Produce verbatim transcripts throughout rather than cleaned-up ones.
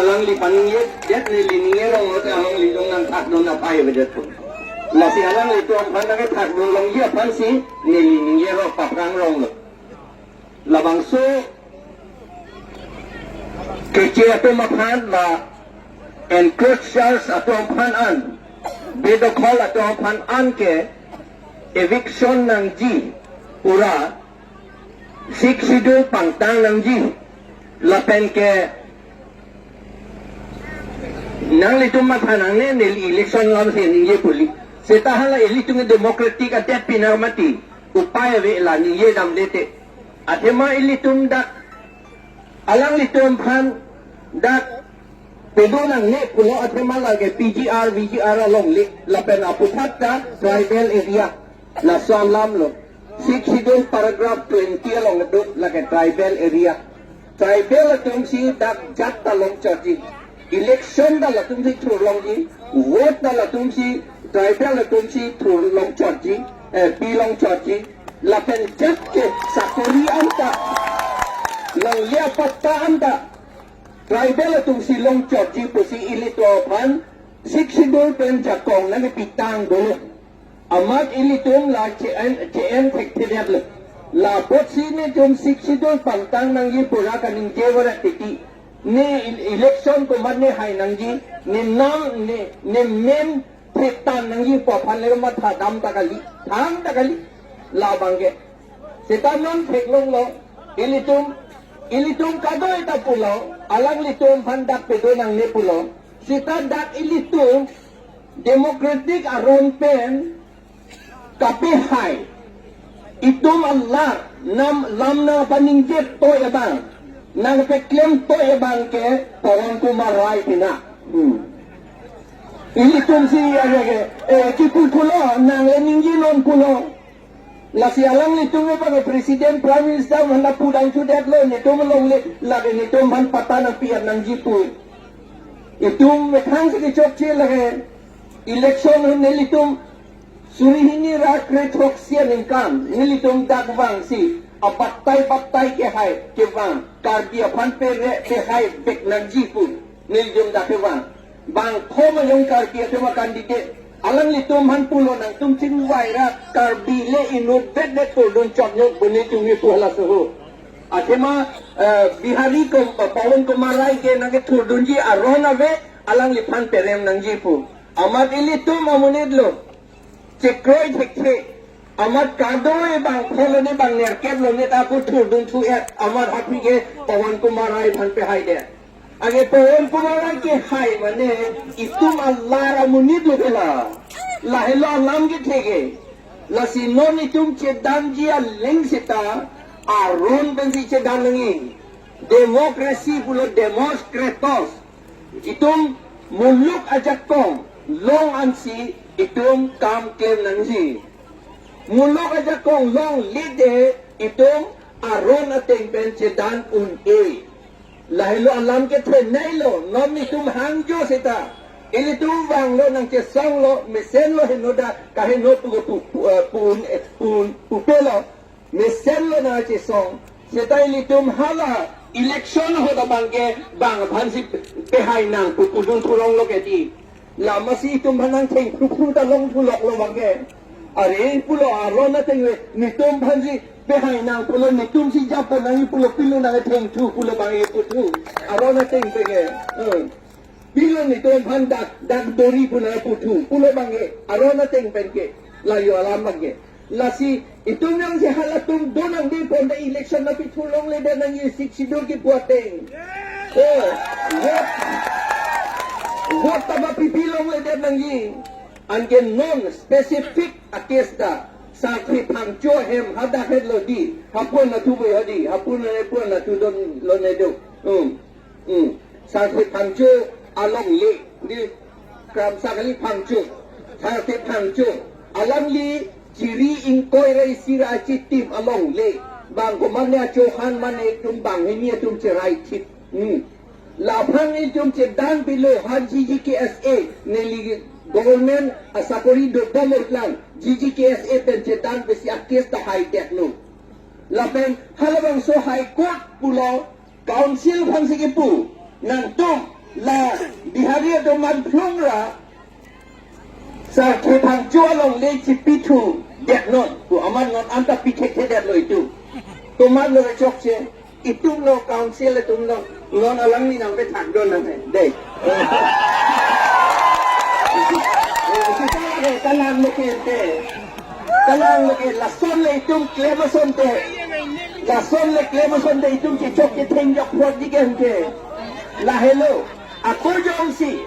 Alangli paningjedet, neli ningje rong lote alanglitum nangthakdun apai avedet pu. Lasi alanglitum aphan nangkethakdun longji aphansi neli ningje rong, paphrang ronglo. Labangso Keche atum aphan la encroachers atum aphan an, bedokhol atum aphan an ke eviction nangji, pura Sixth Schedule pangtang nangji, lapen ke nanglitum matha nangne, neli election alam si ningje puli. Seta hala ilitum democratic adet pinang mati, upai ave la ningje damde te. Athema ilitum dak, alanglitum aphan dak pedun nangne pulo athema lake P G R, V G R alongle, lapen aputhatta tribal area. Laso alamlo. Sixth Schedule paragraph twenty along do lake tribal area. Tribal atumsi dak jat ta longchotji. Election ta latumsi thurlongji. Vote ta latumsi, tribal atumsi thurlongchotji. Eh, pilongchotji. Lapen jat ke sakori anta, longle apatta anta tribal atumsi longchotji pusi ilitum aphan Sixth Schedule pen jakong nangkepitang dolo. Amat ilitum la che-en, che-en thekthedetlo. La apotsi netum Sixth Schedule pangtang nangji pura kaningje varet titi. Ne il-, election komat ne hai nangji, ne nam, ne, ne men thetan nangji pu aphan le matha dam ta kali, thang ta kali. Labang ke. Seta non theklonglo, ilitum, ilitum kadoi ta pulo, alanglitum aphan dak pedun nangne pulo. Seta dak ilitum democratic aron pen kapehai. Itum alar, nam lam nangpaningje toi abang, nangpaklem toi abang ke Pawan Kumar Rai pina. Hmm. Ilitumsi area ke, eh, kipu pulo, nang le ningjenon pulo. Lasi alanglitum ke pakai President, Prime Minister mana pudang chudet lo, netum longle, lake netum aphan patta nangpi-et nangji pu. Itum methang si kechokche lake election nelitum suri hini ra kre throksi aningkan nelitum dak vangsi abattai battai kehai kevang Karbi aphan pere pehai vek nangji pu nelitum dak kevang. Bang thom ajong Karbi atum a-candidate, alanglitum aphan pulo nangtum chingvai ra Karbi le inutvet det thurdun chotnyo pu nelitum pu hala soho. Athema, eh, Bihari ko, Pawan Kumar Rai ke nangkethurdunji aron ave, alangliphan perem nangji pu. Amat ilitum amonit lo. Chekroi thekthe. Amat kadoi bang pholone bang nerkep lone ta ako thurdun thu-et. Amat happy ke Pawan Kumar Rai aphan pehaidet. Anke Pawan Kumar Rai kehai mane itum alar amonit lo ke la. Lahelo alam kethe ke. Lasi non itum chedanji aling seta aron pensi chedan nangji. Democracy pulo demos kratos. Itum muluk ajakong long ansi itum kam klem nangji. Muluk ajakong longle te itum aron ateng pen chedan un-e. Lahelo alam kethe nai lo, non itum hangjo seta. Ilitum vanglo nangchesonglo, mesenlo henoda, kaheno pu, pu, pu, eh, pu, un, eh, pu, un, pupe lo. Mesenlo nangchesong. Seta ilitum hala election ahut abang ke bang aphansi pehai nang pu pudun thurong lo ke ti. Lamasi itum aphan nangthengphru phru ta longthu lok lo bang ke. Are pulo aron ateng le netum aphansi pehai nang pulo netumsi japo nang pulo pilo nangthengthu pulo bang e puthu. Aron ateng pen ke. Hmm. Pilo netum aphan dak, dak dori pu nangputhu pulo bang ke. Aron ateng pen ke. Lahelo alam bang ke. Lasi itum jongsi halatum do nangde pon ta election nangpi thulongledet nangji Sixth Schedule kipu ateng. Oh, vote. Vote ta ba pipi longledet nangji. Anke non specific a-case ta. Sarthe Phangcho ahem hadak het lo di. Hapu-an nathu boi hadi. Hapu-an, hapu-an nathu don lone do. Hmm. Hmm. Sarthe Phangcho alongle, di Kramsa kali Phangcho. Sarthe Phangcho. Alangli chiri ingkoi ra isi ra achitim alongle. Bang komatne a-Chauhan mane atum banghini atum cherai chit. Hmm. Labang itum chedan pilo ha G G K S A neli government asakori dobom lang G G K S A pen chedan pesi a-case ta haidet lo. Lapen halabangso High Court pulo Council aphansi kipu, nangtum La Bihari atum man phlung ra, Sarthe Phangcho alongle chipithu detnon pu amat non anta pithekthe detlo itum. Tomatlo chokche, itumlo council atumlo, non alangli nangpethakdun nang he. Dei. Kalang lo ke te. Kalang lo ke, lasonle itum klem asonte. Lasonle klem asonte itum chechok chetheng jok phot di ke te. Lahelo. Ako jongsi,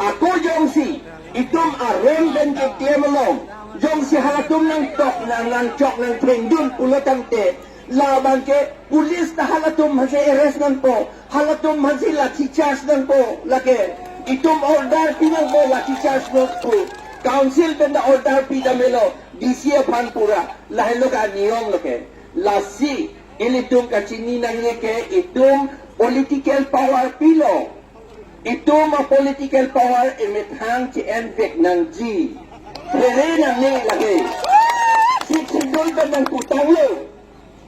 ako jongsi, itum aron pen keklem along, jongsi halatum nangtok nang nangchok nangthengdun pulo tangte, labang ke police ta halatum aphansi arrest nangpo, halatum aphansi lathi charge nangpo, lake itum order pi nangpo lathi charge nangpo, council pen ta order pi damelo, D C aphan pura, lahelo ke aniyom lo ke. Lasi ilitum kachini nangji ke itum political power pilo. Itum a-political power emethang che-envek nangji. Phere nangne lake. Sixth Schedule pen nangputanglo.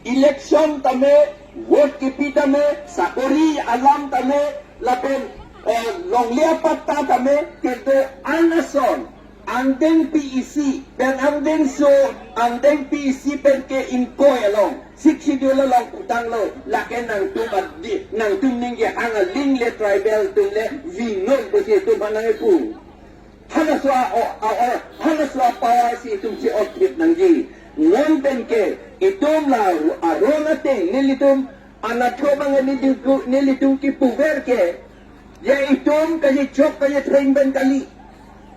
Election tame, vote kipi tame, sakori alam tame, lapen, eh, longle apatta tame, kedo-an ason. Angdeng P E C pen angdengso, angdeng P E C pen ke ingkoi along, Sixth Schedule along putanglo, lake nangtum adi, nangtum ningje hang aling le tribal atum le vino pusi itum aphan nangpu. Halaso a, o, a, o, halaso a-power si itum che-otthip nangji. Non pen ke itum la aron ateng nelitum anatthu abang nelitum, nelitum kipuver ke, ya itum kachechok kachetheng pen kali.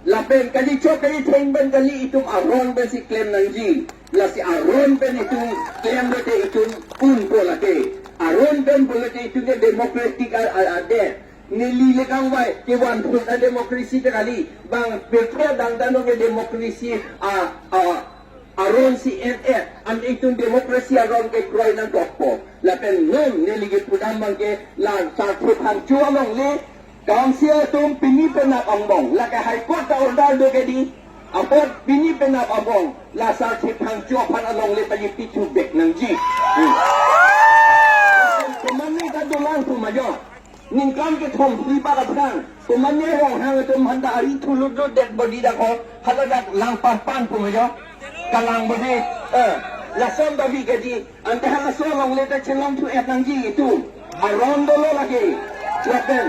Lapen kachechok kachetheng pen kali, itum aron pensi klem nangji. Lasi aron pen itum klemlote itum unpo lake. Aron pen pulote itum ke democratic a, a, adet. Neli le kangvai kevan phut a-democracy ta kali. Bang pekre dangdano ke democracy a, a, aron si et et, ante itum democracy aron kekroi nangkokpo. Lapen non neli kepudam abang ke la Sarthe Phangcho alongle council atum pini penap angbong, lake High Court ta order do ke di, apot pini penap angbong la Sarthe Phangcho aphan alongle pajipithu bek nangji. Hmm. Komatne ta dolang pu ma jo. Ningkan kethom phli bak aphrang, komatne Ronghang atum aphan ta ari thulutlo, dead body dakok, hala dak lang parpan pu ma jo. Kalang body, eh, lason ta bi ke di, ante halaso alongle ta chelongthu-et nangji itum. Aron dolo lake. Lapen,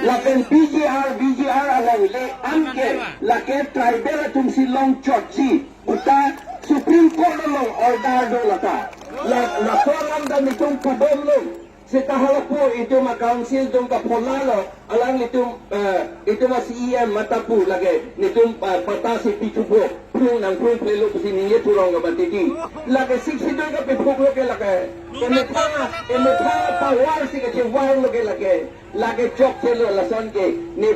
lapen P G R, V G R alongle anke, lake tribal atum si longchotji puta Supreme Court along order do lata. La, laso alam ta nelitum padomlo. Seta halapu itum a-council atum kapholalo, alanglitum, eh, itum a-C E M mata pu lake, nelitum, eh, patta si pithupo, phlung nangphlung phlelo pusi ningje thurong kabatiti. Lake Sixth Schedule kapephuklo ke lake, emethang, emethang power si kachevarlo ke lake, lake chokchelo lason ke, ne,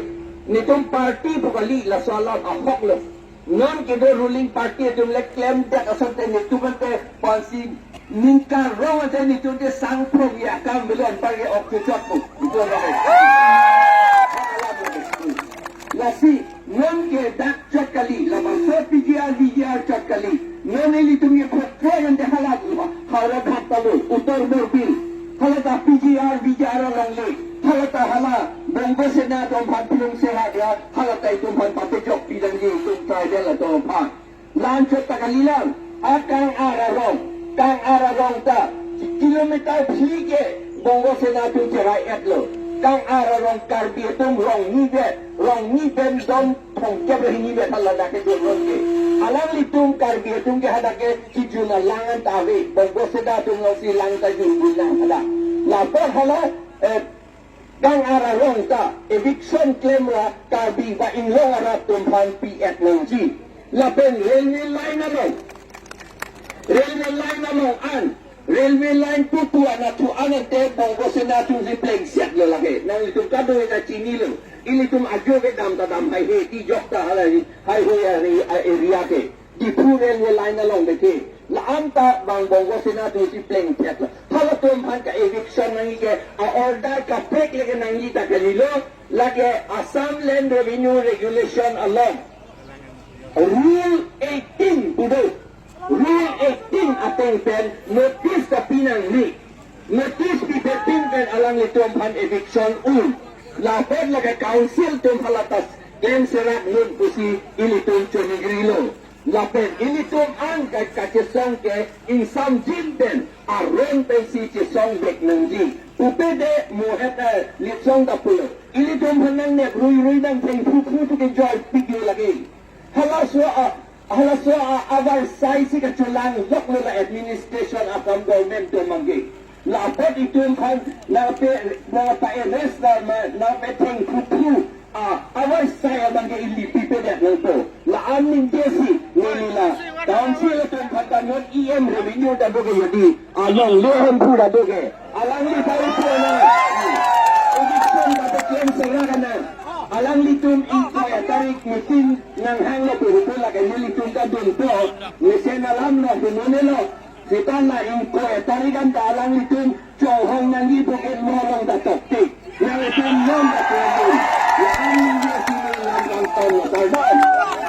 nelitum party pu kali laso alam ahoklo. Non kedo ruling party atum le klemdet asonte nelitum ante pensi ningkarong ante nelitum te sangphrong ya kam belon parke ok chechok pu. Itum lo. Lasi non ke dak chot kali, labangso P G R, V G R chot kali. Non ilitum ye khokpoi ante hala Howraghat ta lo, Uttar Borbil. Hala ta P G R, V G R alongle. Hala ta hala Bongo Sena atum aphan pulung sehat ya. Hala ta itum aphan papejok pidangji itum tribal atum aphan. La-anchot ta kalilang, a Kang-ar arong, Kang-ar arong ta kilometer phli ke Bongo Sena atum cherai-etlo. Kang-ar arong Karbi atum rong ni vet, rong ni pen dom thomkep ra hini vet hala dak ke dun ron ke. Alanglitum Karbi atum ke hadak ke kijun alang anta ave, Bongo Sena atum alongsi lang ta junbin nang hadak. Lapen hala, eh, Kang-ar arong ta eviction klem ra Karbi ba inglong arat atum aphan pi-et nangji. Lapen railway line along, railway line along an, railway line pupu anatthu an ante Bongo Sena atum si plengsetlo lake. Nanglitum kadokave ta chinilo. Ilitum ajo kedam ta dam haihe, tijok ta halai haihe area, area ke. Diphu railway line along beke. La-an ta bang Bongo Sena atum si plengsetlo. Halatum aphan ka-eviction nangji ke, a-order kaprek lake nangji ta kalilo, lake Assam Land Revenue Regulation along Rule eighteen pu do. Rule eighteen ateng pen notice kapi nangji. Notice pipepin pen alanglitum aphan eviction un. Lapen lake council atum halatas klem serak non pusi ilitum choningri lo. Lapen ilitum an ka kachesong ke ingsamjin pen aron pensi chesong vek nangji. Pupe de mohet, eh, litsong ta pulo. Ilitum aphan nangnep ruirui nangtheng phuphu tu ke joy pigyo lake. Halaso a, halaso a, avarsai si kachelang loklo la administration akam government atum abangke. La apot itum aphan nangpe, nangpa-arrest nangma, nangpetheng phuphu a, avarsai abangke ili pipedet nangpo. La an ningje si neli la council atum aphan ta non E M revenue ta doke jadi, along le Hemphu ta doke. Alangli pai pu na. Eviction ta klem serak na. Alanglitum ingkoi atarik meeting nanghanglo pu pu lake nelitum ta dunpo. Mesen alam lo, pu nonelo. Seta la ingkoi atarik anta alanglitum chonghong nangji pu ke molong ta toktik. Nanglitum non ta toktik. La an ningje si neli lam kangton lo, kardom.